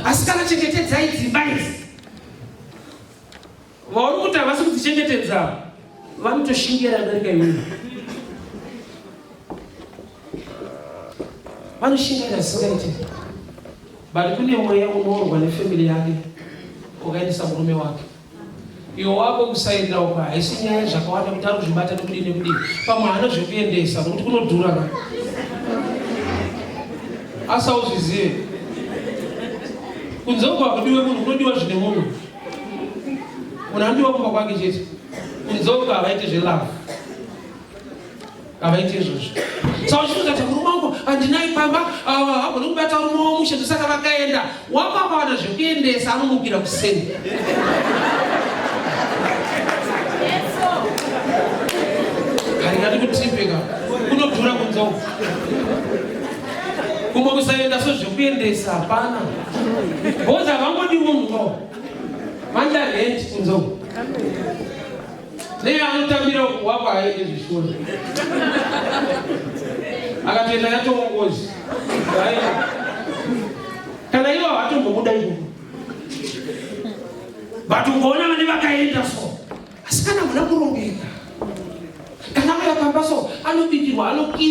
Asi kana chengetedzai dzimba idzi, vauri kuti havasi kudzichengetedza vanotoshingira kudarika iwewe. Vanoshingaira zvisingaite, but kune mweya unoorwa nefamily yake wakaendesa murume wake. Iwe wako kusairira uko haisi nyaya zvakawanda kuti ari kuzvibata nekudii nekudii, pamwe haana zvekuendesa nokuti kunodhura ka, asi hauzvizive. Kunze uko hakudiwe munhu, kunodiwa zvine munhu. Munhu anodiwa kumba kwake chete. Kunze uko havaite zvelove, havaite izvozvo. Saka uchifunga kuti murume wangu handinai pamba, hagoni kubata murume wamushe, ndosaka vakaenda. Wako akawana zvekuendesa anomukira kuseni. Haringati kutipeka kunodhura kunze uko. Kumwe kusaenda so zvekuendesa hapana, bhozi havangodi munhu no vanoda rent kunze uko. Nei anotambira uku wako haende zvishona akatoenda yatova ngozi kana ivo havatombobuda ikoko, but ungoona vane vakaenda so. Asi kana muna kurongeka, kana auya pamba so anobikirwa, anokiswa.